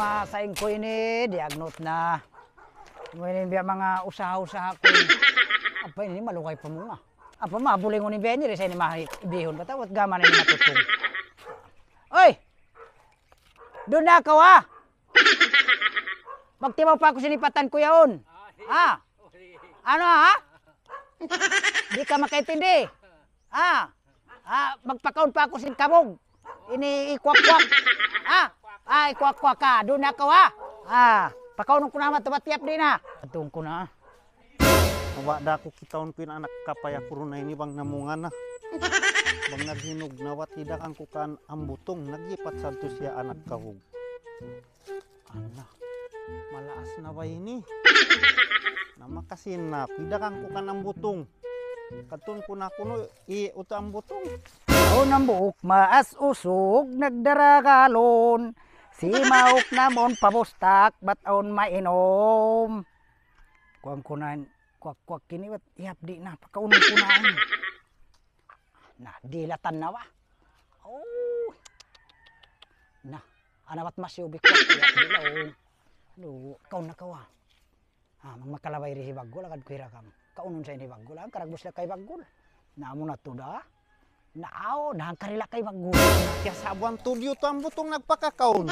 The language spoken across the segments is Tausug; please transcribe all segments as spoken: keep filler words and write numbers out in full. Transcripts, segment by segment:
Ah, sa' in ku ini, diagnot na. Mu ini biya' manga usaha-usaha ku. Apa ini, malugay pa mu nga. Apa ma, bulingun ini biya' ini, di' sa ini mahibihun, bataw, at gama na ini matutung. Oy! Duun na kaw, ha? Magtimaw pa aku sin lipatan ku yaun. Ha? Unu, ha? Di' ka makaintindi. Ha? Ha? Magpakaun pa aku sin kabug. Ini ikuwak-kuwak. Ha? Ha, ikuwak-kuwak ka. Duun na kaw, ha? Ha? Pakaunun ku na, matubat tiyap di' na. Adtuun ku na. Wa' da aku kitaun ku in anak kapaya ku runa ini bang namungan na. Bang naghinug na, wa' tidakan ku kan ambutung, nagyipat sadtu siya anak kahug. Ana, malaas na ba ini? Na makasin na, pidakan ku kan ambutung. Kadtuun ku na kunu', i, utu ambutung. Awn hambuuk maas usug nagdaragalun, simauk namun pa bustak, bat awn mainum. Kuwan ku na, kuwak-kuwak ini, bat ihap di' na, pakaunun ku na ini. Na, dilatan na ba? Oh. Na, ana bat masi ubi kuwak-kuwak, di' na, oh. Aduh, kaun na kawa. Ah, mang makalabay di' hi Baggul, agad ku hirakam. Kaunun sa ini hi Baggul, ah, karagbus la kay Baggul. Na, amu na tuud, ah. Na, aw, na, hangkarila kay Baggul. Kiyasabuan tuud yun tu ambutung nagpakakaun.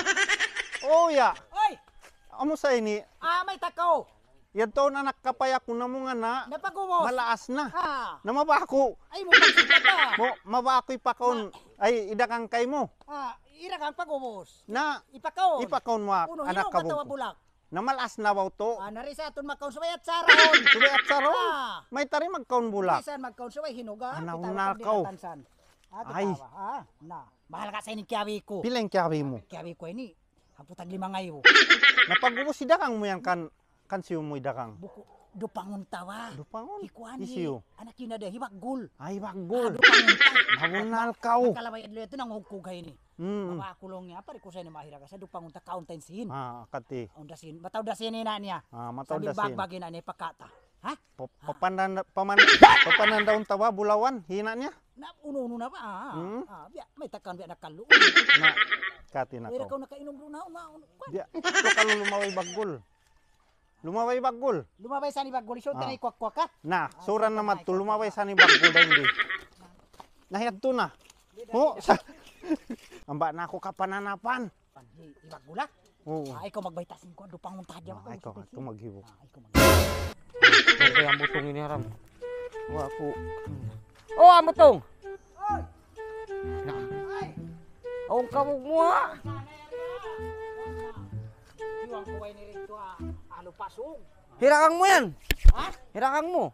Oh, ya. Oy! Amu sa ini. Ah, mayta' kaw. Yadtu awn anak kapaya ku namungan na. Napagubus. Malaas na. Ah. Na mabaya' ku. Ay, mu pagsikat, ah. Mu, mabaya' ku ipakaun. Ay, idagang kaymu. Ah, idagang pagubus. Na, ipakaun. Ipakaun mu, unu, anak hinug atawa kabug. Bulak? Na malaas na ba tu? Ah, na di' sa atun makaun subay atsarahun. Subay atsarahun? Ah. Mayta' di' magkaun bulak? Di' sa magkaun subay hinug, ah. Ana, kita unal kaw. Ay. Ah, na. Mahal ka sa ini kiyawi ku. Pila in kiyawi mu? Kiyawi ku ini. Hangputag lima ngaibu. Na pagubus idagang mu yan kan, kan siyu mu idagang? Buku, dupangun tawa. Dupangun? Hikuan hi. Hisiyu? Anak yun na da, hi Baggul. Ay, Baggul. Ah, dupangun ta. Mamunal kaw. Nakalabay adlaw yadtu nangugkug ha ini. Hmm. Mabaya' ku laung niya, apa di' ku sa ini mahira ka sa dupangun ta kaun ta in sin. Ah, kati. Awn da sin. Mataud da sin ina' niya. Ah, mataud da sin. Sambil bagbag ina' niya pakata. Ha? Pa-, papandan-, paman-, papanandaun ta ba bulawan, hi ina' niya? Na, unu-unu na ba? Ah, hmm? Ah, biya', mayta' kaw biya' nakalu. Na, kati na kaw. Ira kaw nakainum duun na, ma-, unu, kuwan. Biya', ito ka lumabay Baggul. Lumabay Baggul. Lumabay sa ni Baggul, isu ta na ikuwak-kuwak ka? Na, ah, suran na madtu, lumabay sa ni Baggul dayn di. Na, yadtu na. Di, di, oh, di. Sa-, amba na aku kapananapan. Pan, hi, hi Baggul, ha? Oo. Ah, ikaw magbayta' sin kuwan, dupangun ta hadja. Ah, ikaw, ikaw maghibu. Ah, ikaw maghibu. Ikaw kaya ambutung ini, haram. Wa' aku. Oh, ambutung! Oy! Na. Oy! Awn kabug mu, ha? Iwan ku ba ini rito, ah, anu, pasug? Hirakang mu yan? Ha? Hirakang mu?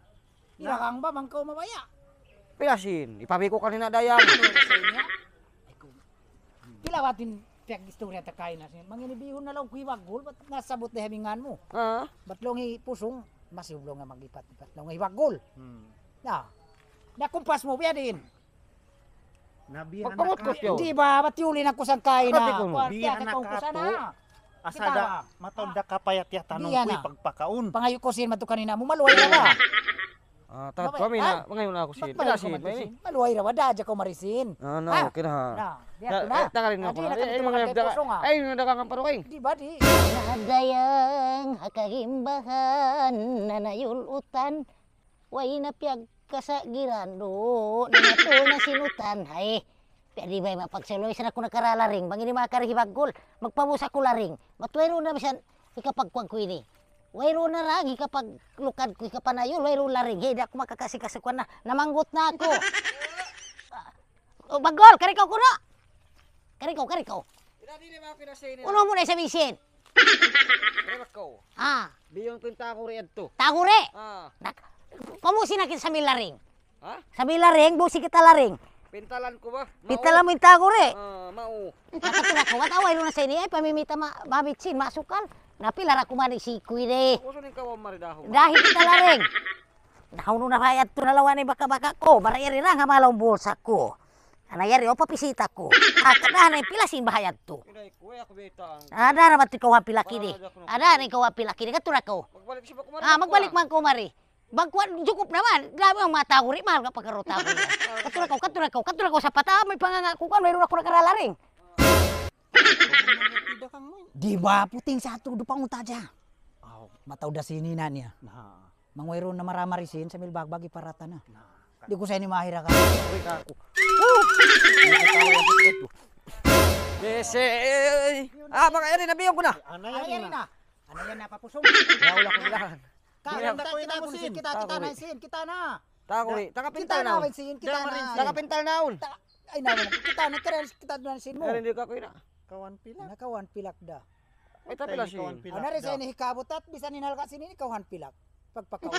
Hirakang ba, bang kaw mabaya'? Pila sin, ipabi ku kanina dayang. Anu na sa inyo? Ay, ku-, kila batin piyag-istorya ta kaina sin. Mangini bihun na laung ku hi Baggul, bat nasabut da hi ha ngan mu. Ah. Bat laung hi Pusung, masi laung nga mag-ipat-ipat laung hi Baggul. Hmm. Na. Na kumpas mu, biya' diin. Na biya' na ka-. Magpangutkut kaw. Di' ba, bat yuli na ku sangkaina. Kati ku mu. Kuwan, biya' na ka-, kung kusana. Asa da, mataud da kapaya tiyatanong ku ipagpakaun. Pangayu' ku sin madtu kanina mu, maluhay na ba? Ah, tahat kami na, mangayu' na aku sin. Pila sin, maluhay ra ba, da hadja kaw mari sin. Ah, na, okay na, ha. Na, biya' na. Tagarin na ku na. Ay, na dagang ang parukay. Di' ba, di'? Na dayang ha kagimbahan, nanayul utan, way na piyagkasagiran, du, nangatul na sin utan, hay. Piyari bay mapagsaluy sa aku nakaralaring, bang ini makari hi Baggul, magpabusa ku laring. Bat wayruun na bisan hikapagkuwan ku ini. Wayruun na rang, hikapaglukad ku, hikapanayul, wayruun laring. Hey, di' aku makakasi-kasi kuwan na. Namanggut na aku. Oh, Baggul, kari kaw kunu'. Kari kaw, kari kaw. Unu mu na isab isin? Kari kaw. Ah. Biyun ku in taguri yadtu. Taguri? Ah. Nak-, pamusi na kita sambil laring. Ha? Sambil laring, busi kita laring. Pintalan ku ba? Pintalan mu in taguri. Ah, mau. Nakatula ko, wata, wayruun na sa ini, ay, pamimita ma-, mabitsin, masukal. Napila ra ku mani si Kuy de. Gusto ni kawan mari dahon. Dahi kita laring. Dahon na bayad tu na lawan ni baka-baka ku. Bara yari ra nga malaw bulsa ku. Ana yari, o, papisita ku. Ah, kadahan na pila sin bayad tu. Inay ku, eh, aku beta ang. Ada na ba ti kaw pila kini? Ada na ikaw pila kini. Katula ko. Magbalik si Baku mari. Ah, magbalik man ku mari. Bang kuwan, jukup na man. Grabe ang mga taguri, mahal ka pagkaro taguri. Katula ko, katula ko, katula ko sa pata, may panganga ku kan, mayroon ako nakaralaring. Tidak kang mo. Di' ba puting satu dupa unta ja. Aw. Mataud da sin ina' niya. Na. Bang wayruun na maramari sin sambil bagbag iparata na. Na. Di' ku sa ini mahira ka. Uy, kaku. Bese. Ah, bang eri na biyong ku na. Ana yan na. Ana yan na papusong. Ya, wala' ku bilahan. Ka, kita, kita na sin, kita, kita na sin, kita na. Takuri, takapintal na. Kita na sin, kita na. Takapintal na. Ay, na, kita na, kita na sin mu. Eri di' kaku ina'. Kawan pilak. Na kawan pilak da. Ay, tapi la sin. Ana ri sa ini hikabutat, bisan in halga' sin ini kawan pilak. Pagpakaun.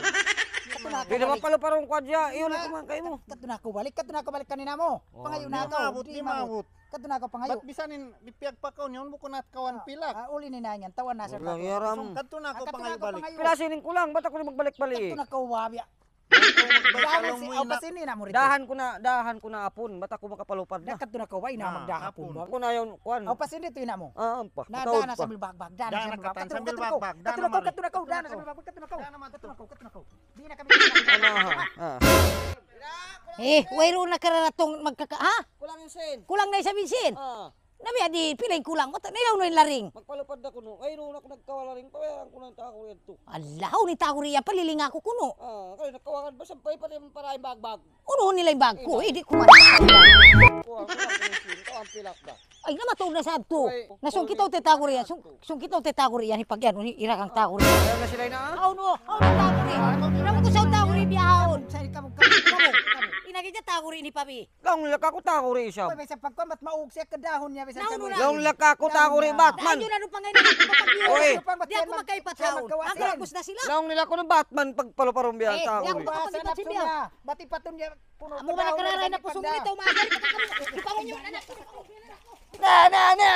Di' na mapalu-palu ku hadja, iyan na kuman kaymu. Katu' na aku balik, katu' na aku balik kan ina' mu. Pangayu' na aku, di' maabut. Katu' na aku pangayu'. Bat bisan in di' piyagpakaun, yaun bukun na kawan pilak. Ah, uli ni na yan, tawan na sa. Wala' yaram. Katu' na aku pangayu' balik. Pila sin in kulang, bat aku di' magbalik-balik. Katu' na aku babiya'. Dahan si, aw, pa sin ina' mu didtu. Dahan ku na, dahan ku na hapun, bat aku makapalu-palu na. Katu' na aku ba, ina' magdahan hapun. Aku na yaun, kuwan. Aw, pa sin didtu ina' mu. Ah, ampa. Na, dahan na sambil bagbag, dahan na sambil bagbag. Katu' na aku, katu' na aku, katu' na aku, dahan na sambil bagbag, katu' na aku. Katu' na aku, katu' na aku. Di' na kami. Ana, ha, ha. Eh, wayruun na kararatong magkaka-, ha? Kulang in sin. Kulang na isab in sin. Ah. Na biya' di' pila in kulang. Mata, nailaw na in laring. Magpalupad da kunu'. Wayruun aku nagkawa' laring. Pabayaran ku na in takuri yadtu. Allahu, in takuri yan, palilinga ku kunu'. Ah, kalu nagkawa' ka, basta pa, pa, para in bagbag. Unu nila in bag ku, eh, di' ku man. Kuwan, kuwan, kuwan, kuwan, pilak da. Ay, namataud na sadtu. Ay, na sungkit aku takuri yan. Sung-, sungkit aku takuri yan, hipag-, yan, unu, ira kang takuri. Ayaw na sila ina', ah? Aw, no, aw, no, takuri. Namu' ku sa takuri bihaun. Sa ikaw, kamu, kamu, kamu. Inagi dya takuri ini, pabi. Laung nila kaku' takuri isab. Uy, bisan pagkuwan, bat maug siya kadahun niya, bisan. Laung nila kaku' takuri Batman. Dahil yun, ano pa ngayon, ano pa ngayon? Uy. Di' aku magkaipat taon. Ako, agos na sila. Laung nila kaku' Batman, pagpalu-palu biya' takuri. Eh, di' aku magkaipat sin biya'. Bat ipatun niya. Amu ba nakararay na pusong nito, umaga? Di' pa ngunyo na na. Na, na, na.